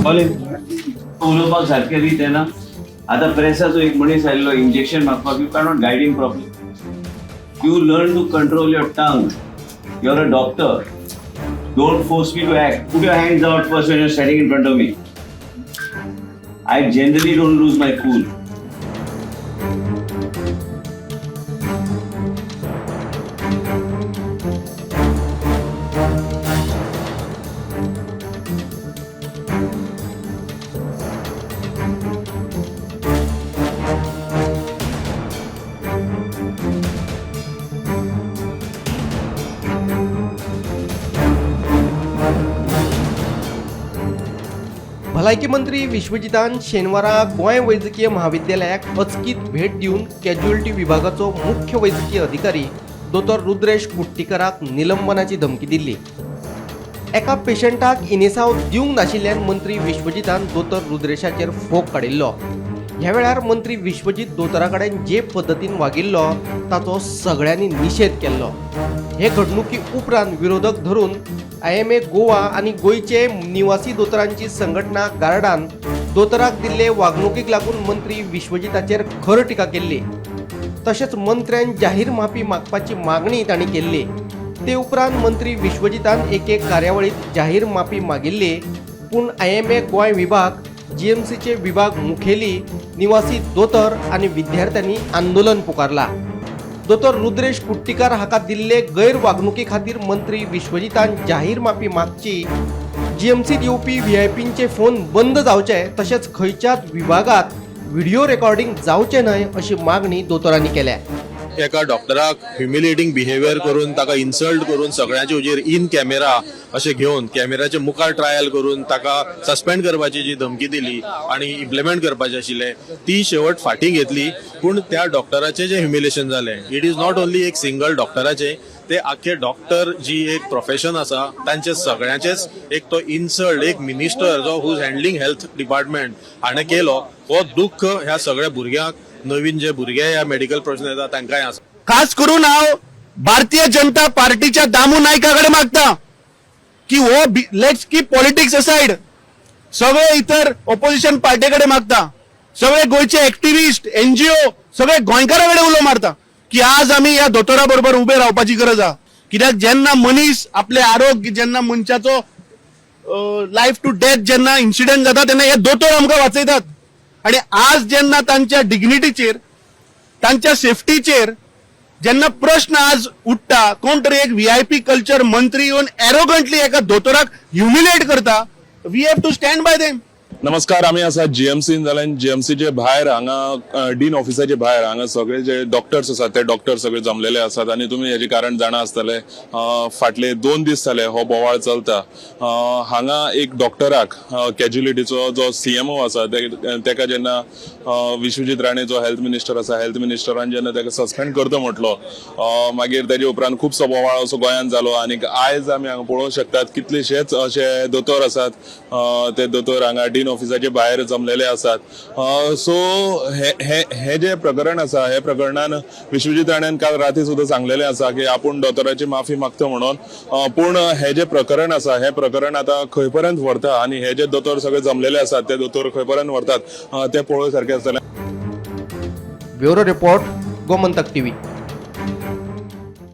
उलोवपाक सारकें रीत येना. आतां प्रेसाचो एक मनीस आयिल्लो इंजेक्शन मागपाक. You cannot guide him properly. You learn to control your tongue. You are a doctor. Don't force me to act. Put your hands out first when you're standing in front of me. I generally don't lose my cool. भलायकी मंत्री विश्वजितान शेनवारा गोंय वैजकीय म्हाविद्यालयाक अचकीत भेट दिवन casualty विभागाचो मुख्य वैजकी अधिकारी दोतोर रुद्रेश कुट्टीकराक निलंबनाची धमकी दिल्ली. एका पेशंटाक इनेसांव दिवंक नाशिल्ल्यान मंत्री विश्वजितान दोतोर रुद्रेशाचेर फोग काडिल्लो. ह्या वेळार मंत्री विश्वजीत दोतोरा कडेन जे पद्दतीन वागिल्लो ताचो सगळ्यांनी निशेध केल्लो. हे घडणुकी उपरांत विरोधक धरून IMA Goa आनी गोंयचे निवासी दोतोरांची संघटना गार्डान दोतोराक दिल्ले वागणुकीक लागून मंत्री विश्वजिताचेर खर टिका केल्ली. तशेंच मंत्र्यान जाहीर माफी मागपाची मागणी तांणी केल्ली. ते उपरांत मंत्री विश्वजितान एके कार्यावळीत जाहीर माफी मागिल्ली. पूण IMA Goa विभाग, GMCचे विभाग मुखेली, निवासी दोतोर आनी विद्यार्थ्यांनी आंदोलन पुकारला. दोतोर रुद्रेश कुट्टीकार हाका दिल्ले गैरवागणुकी खातीर मंत्री विश्वजितान जाहीर माफी मागची, GMCत येवपी VIPंचे फोन बंद जावचे, तशेंच खंयच्याच विभागात व्हिडिओ रेकॉर्डिंग जावचें न्हय अशी मागणी दोतोरांनी केल्या. एका डॉक्टराक ह्युमिलेटींग बिहेवियर करून, ताका इन्सल्ट करून, सगळ्यांचे हुजीर इन कॅमेरा अशें घेवन कॅमेराचे मुखार ट्रायल करून ताका सस्पेंड करपाची जी धमकी दिली आनी इम्प्लिमेंट करपाचें आशिल्लें ती शेवट फाटीं घेतली. पूण त्या डॉक्टराचें जें ह्युमिलेशन जालें, it is not only एक सिंगल डॉक्टराचें, ते आख्खे डॉक्टर जी एक प्रोफेशन आसा तांचे सगळ्यांचेच एक तो इन्सल्ट एक मिनिस्टर जो who is handling health department हाणें केलो, हो दुख्ख ह्या सगळ्या भुरग्यांक, नवीन जे भुरगे ह्या मेडिकल प्रोफेशन येता तांकांय आसा. खास करून हांव भारतीय जनता पार्टीच्या दामू नायका कडेन मागता की हो, let's keep politics aside. सगळे इतर ऑपोजिशन पार्टी कडेन मागता, सगळे गोंयचे एक्टिविस्ट, एनजीओ, सगळे गोंयकारा कडेन उलो मारता की आज आमी ह्या दोतोरा बरोबर उबे रावपाची गरज आहा. कित्याक जेन्ना मनीस आपले आरोग्य, जेन्ना मनशाचो लायफ टू डेथ जेन्ना इन्सिडंट जाता तेन्ना हे दोतोर आमकां वाचयतात. आणि आज जेन्ना तांच्या डिग्निटीचेर, तांच्या सेफ्टीचेर जेन्ना प्रश्न आज उठता, कोण तरी एक व्हीआयपी कल्चर मंत्री येवन एरोगंटली एका दोतोराक ह्युमिलेट करता, we have to stand by them. नमस्कार, आमी आसा जीएमसीन जाल्यार जीएमसीचे भायर हांगा डीन ऑफिसाचे भायर हांगा सगळे जे डॉक्टर्स आसात ते डॉक्टर सगळे जमलेले आसात. आनी तुमी हेजे कारण जाणा आसतले, फाटले 2 दीस जाले हो बोवाळ चलता. हांगा एक डॉक्टराक, कॅज्युलिटीचो जो सीएमओ आसा, तेका जेन्ना विश्वजीत राणे जो हेल्थ मिनिस्टर आसा, हेल्थ मिनिस्टरान जेन्ना तेका सस्पेंड करता म्हटलो, मागीर तेजे उपरांत खुबसो बोवाळ असो गोंयांत जालो. आनी आयज आमी हांगा पळोवंक शकतात, कितलेशेच अशे दोतोर आसात, ते दोतोर हांगा डीन ऑफिसाचे भायर जमलेले आसात. सो हे हे हे जे प्रकरण आसा, हे प्रकरणान विश्वजीत राणेन काल राती सुद्दां सांगलेलें आसा की आपूण दोतोराची माफी मागता म्हणून. पूण हे जे प्रकरण आसा, हे प्रकरण आतां खंय पर्यंत व्हरता आनी हे जे दोतोर सगळे जमलेले आसात ते दोतोर खंय पर्यंत व्हरतात, ते पळोवं सारकें आसतलें. Bureau report, Gomantak TV.